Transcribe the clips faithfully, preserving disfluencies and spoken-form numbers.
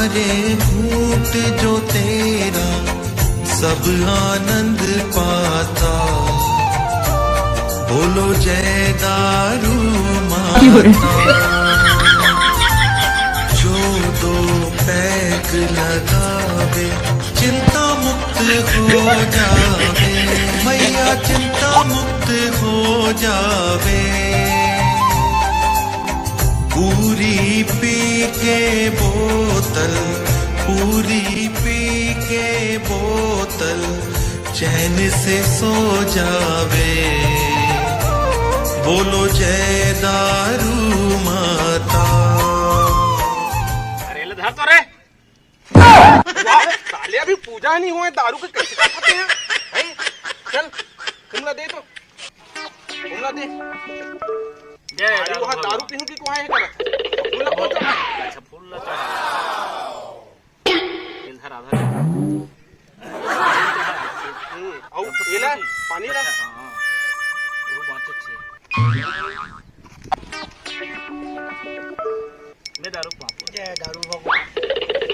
अरे घूंट जो तेरा सब आनंद पाता। बोलो जय दारू माता। जो दो पैग लगावे चिंता मुक्त हो जावे। मैया चिंता मुक्त हो जावे। पूरी पी के बोतल, पूरी पी के बोतल चैन से सो जावे। बोलो जय दारू माता। अरे ले धर तो रे। वाह, साले अभी पूजा नहीं हुए, दारू के कैसे खाते हैं? हैं? चल, तुमला दे तो। तुमला दे। जय अरे दारू वहाँ भगवान। दारू पीहूँ कि कुहाँ है कर? तुमला कौन सा? अच्छा, फूल ला चढ़ा। तेल धर आधा। हम्म, और ये ला, पानी ला। अच्छा, हाँ, हाँ। वो बाँचे छे। मैं दारू पाँव परे। जय दारू भगवान।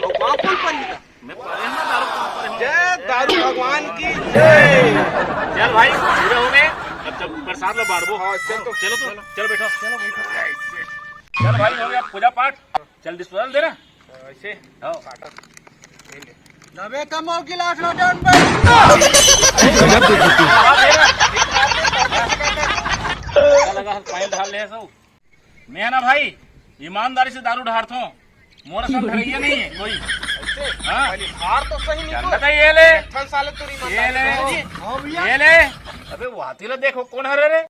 और पाँव कौन पानी का? मैं परे हूँ ना दारू पाँव परे हूँ। जय दारू भगवान की जय। चल भाई, पूरा हो गए। अब जब प्रसाद ला बांटबो। हाँ, चल तो। चलो तो, चल बैठो। चलो बैठो। चल भाई, हो गया पूजा पाठ। चल disposal दे ना। ऐसे? हाँ। काटा। ले ले। नबे का मौकी लाख ना जान भाई। गजब बेइज्जती। लगा है, पानी ढार ले सब। मैं ना भाई, ईमानदारी से दारू ढारथों। मोर असन धरइया नहीं है कोई। ऐसे? हाँ। पहले हार तो सही नहीं जानता तो। था ये ले। ठन साले तोरी ये ले। ईमानदारी से। हाँ भैया। ये ले। अबे वाती ला देखो कौन हरे रे।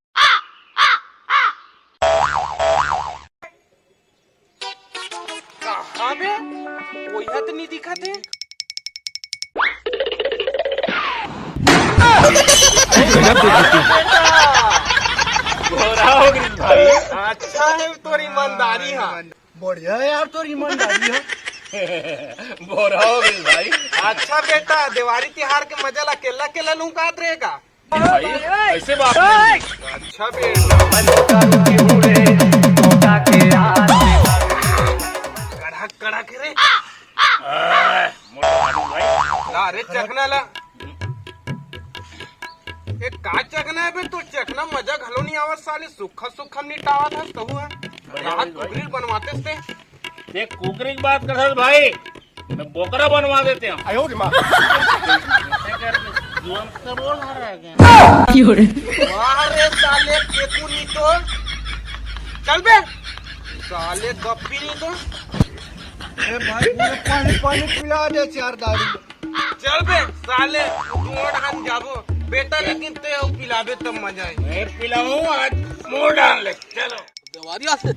कहाँ बे? कोई हाथ नहीं दिखा थे। गजब बेइज्जती। गोरा हो गई भाई। अच्छा है तोर ईमानदारी हा। बढ़िया है यार तोर ईमानदारी हा। गोरा हो गई भाई। अच्छा बेटा, देवारी तिहार के मजा ला केला केला लूं कात रहेगा। भाई, ऐसे बात नहीं। अच्छा बे। कड़क, कड़क रे। आ, मोटा भाई। ला रे चखना ला। ए, का चखना है बे? तो चखना मजा घलो नहीं आवत साले, सुखा सुखा निटावत हस तहु है। बढ़िया राहत भाई। कुकरी बनवाते से। देख, कुकरी की बात कर भाई, मैं बोकरा बनवा देते हैं। आयो रे माँ। जोर से बोल रहा है क्या? क्यों रे? वाह रे साले, फेंकू नहीं तो। चल बे। साले गप्पी नहीं तो। ए भाई, पूरे पानी, पानी पिला दे चार दारू। चल बे, साले, तू और हम जाबो। बेटा, लेकिन ते हो पिलाबे तब मजा आई। मैं पिलाऊं आज, मोड़ डाल ले। चलो। देवारी आज से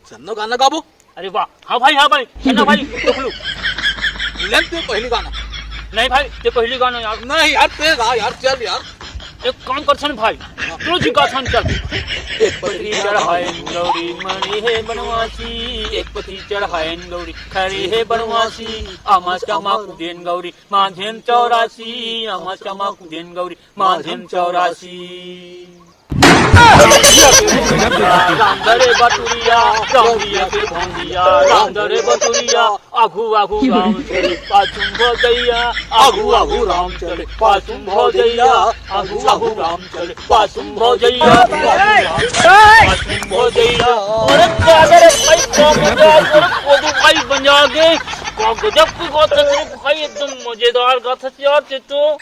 चन्नो गाना गाबो। अरे वाह, हाँ भाई, हाँ भाई, है ना भाई, देख लो। ले ते पहली गाना। नहीं भाई, ते पहली गाना यार। नहीं यार, ते गा यार, चल यार। एक काम कर सन भाई, हाँ। तू जी गा सन चल। एक पत्री चढ़ाए गौरी मणि हे बनवासी, एक पत्री चढ़ाए गौरी खरी हे बनवासी, आमा चमा कुदेन गौरी, माझेन चौरासी, आमा चमा कुदेन गौरी, माझेन चौरासी। राम धरे बटुरिया, राम दिया के भौंदिया, राम धरे बटुरिया, आघू आघू राम चले, पाछू भौजैया, आघू आघू राम चले, पाछू भौजैया, आघू आघू राम चले, पाछू भौजैया, पाछू भौजैया। अरे दादा रे भाई, का मजा आ गया, कोदू भाई बजा के, का गजब की बात है रे भाई, एकदम मजेदार गाथा यार, ते तो।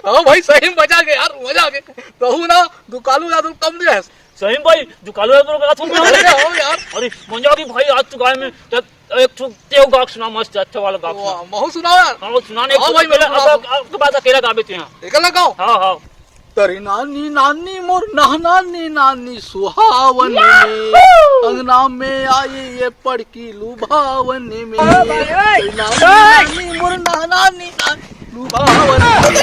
हाँ भाई, सही में मजा आ गया यार, मजा आ गया। कहूँ ना, दुकालू यादव कम नहीं है। सही में भाई, दुकालू यादव का गाथा सुन रहे हो यार। अरे, मजा आ गई भाई, आज तो गाय में, तो एक ठो तेव गाक सुना, मस्त अच्छा वाला गाक सुना। वाह, महू सुनाओ यार। हाँ, वो सुनाने हाँ भाई, पहले महू सुनाओ। अब, अब, अब के बाद अकेला गाबे ते हैं। अकेला गाओ। हाँ, हाँ। तरी नानी नानी मोर नह नानी नानी सुहावन में, अंगना में आई ये पड़की लुभावन में। ओ भाई, ओए, तरी नानी ओए। नानी मोर नह नानी नानी लुभावन में।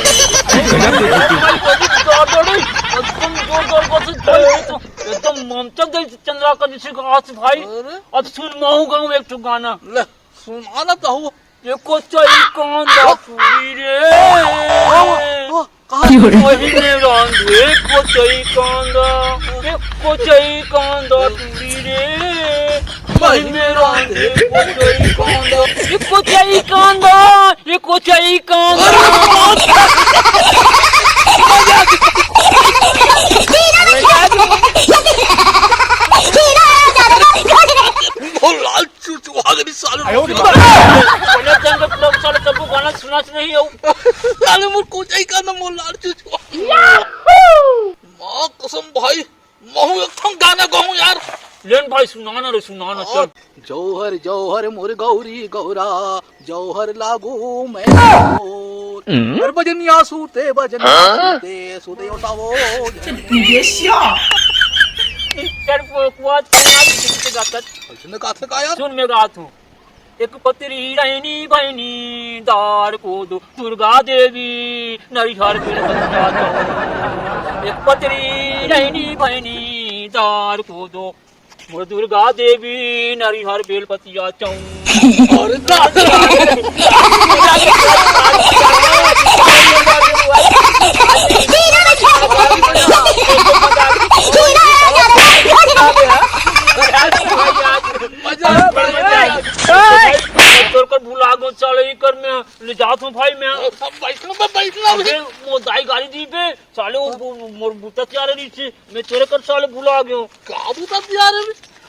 एकदम जोर जोर कर से भाई, ये तो एकदम ममता दे चंद्रा का जैसे गास भाई। अरे। अब सुन महू गाऊं एक ठो गाना। ले, सुना ना कहू। एको चई कांदा पूरी रे। वाह, वाह, वाह, कहाँ से वही में रांधे एको चई कांदा, एको चई कांदा पूरी रे। बहिनी रांधे कोचई कांदा। ये कोचई कांदा, ये कोचई कांदा। मोर लाल चुचुआ गरी साले। आयो रे बाप। बने जंग लोग साले तब गाना सुनात नहीं हो। साले मोर कोचई कांदा, मोर लाल चुचुआ। माँ कसम भाई, महू एक ठन गाना गाऊं यार। लेन भाई, सुना ना रे, सुना ना, चल। जौहर जौहर मोर गौरी गौरा, जौहर लागू मैं मोर। हर बजनिया सूते, बजनिया सूते, सूते उठाओ। तेरे को कुआत के यार, किसी के गाता। ऐसे में गाते का यार? सुन, मैं गाता हूँ। एक पतरी रहनी बहनी दार को दो, दुर्गा देवी नरिहर बेल पतिया चौक। एक पतरी रहनी बहनी दार को दो, मोर दुर्गा देवी नरिहर बेल पतिया चौक। अरे दादा। मजा आ गया। तोर कर भुला गो, चल ई कर में ले जात हूँ भाई मैं। अब बैठ लो, मैं बैठ लो। अबे, मोर दाई गाली दी बे, साले वो, वो, मोर बूता तैयार रही थी, मैं तेरे कर साले भुला गयो। का बूता तैयार है?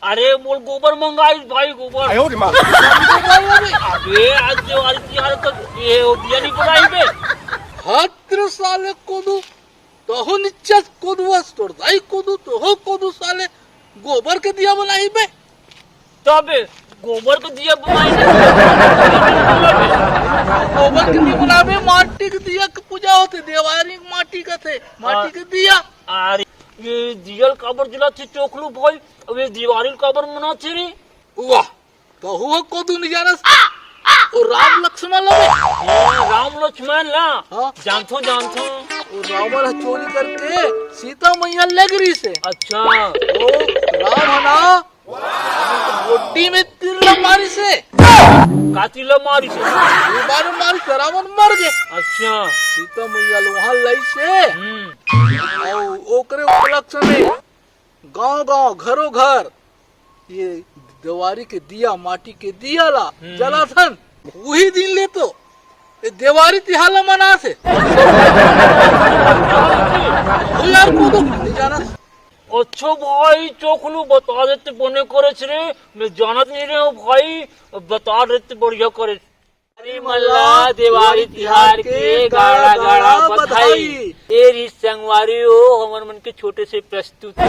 अरे, मोर गोबर मंगाई भाई, गोबर। आयो रे माँ। अबे, आज जो आज तैयार तो ये वो दिया नहीं बनाई बे। हाथ तेरे साले कोदू, तहो निच्चस कोदू, अस तोर दाई कोदू, तहो कोदू साले, गोबर के दिया बनाई बे। तबे गोबर के दिया बनाई ना। गोबर के दिया बनाबे, माटी के दिया के पूजा होथे, देवारी माटी के थे, माटी के दिया। अरे ये दियल काबर जलाथे चोखलू भाई, अब ये दिवारी काबर मनाथे रे? वाह, तहू ह कोदू नहीं जानस। ओ राम लक्ष्मण ला बे। हाँ, राम लक्ष्मण ला। हाँ। जानथो, जानथो। ओ रावण ह चोरी करके सीता मैया ले गे रिहिसे। अच्छा। ओ राम ह ना गोड्डी में तीर ला मारिसे। का तीर ला मारिसे? ये बार मारिसे, रावण मर गे। अच्छा। सीता मैया ल वहां लाइसे। हम्म। अउ ओकरे उपलक्ष्य में गांव-गांव, घरो-घर ये देवारी के दिया, माटी के दिया ला हम्म। जलाथन। उही दिन ले तो ये देवारी तिहार ला मनाथे। ओ यार, कोदू नहीं जानस। अच्छा भाई, चोखलू बता देते बने करेस रे, मैं जानत नहीं रहे हूँ भाई, बता देते बढ़िया करेस। अरे मल्ला, देवारी तिहार के गाड़ा गाड़ा बधाई। ए रीत संगवारी हो, हमर मन के छोटे से प्रस्तुति।